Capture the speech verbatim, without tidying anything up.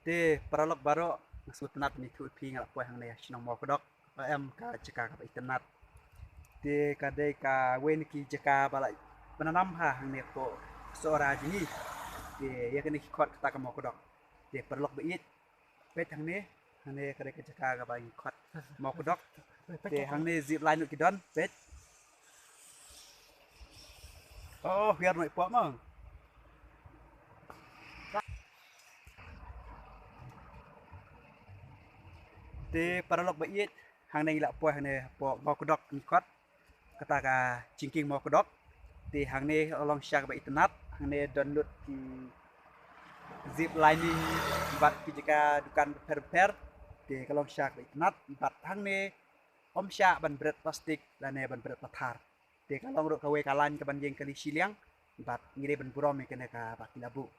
Te paralok baroh, nga sngewtynnat ban ïathuh ïa phi, nga la poi hangne shnong Mawkdok, ba em ka jaka kaba itynnat. Te ka dei kawei na ki jaka ba la bynrap ha hangne hapoh Sohra jong ngi. Te ïa kane ki khot kata ka Mawkdok. Te paralok ba ïeit, peit hangne, hangne ka dei ka jaka kaba ngi khot Mawkdok. Te hangne zip line ruh ki don, peit. Oh, hiar noh i poh mo. Te paralok ba ïeit, hangne ngi la poi hangne hapoh Mawkdok ngi khot. Kata ka jingkieng Mawkdok. Te hangne ka long sha kaba itynnat, hangne don lut ki zip lining bad ki jaka dukan bapher bapher. Te ka long sha kaba itynnat bad hangne ym shah ban bret plastik lane ban bret pathar. Te ka long ruh kawei ka line kaban ïeng kali shiliang bad ngi dei ban burom ïa kane kaba ki la buh.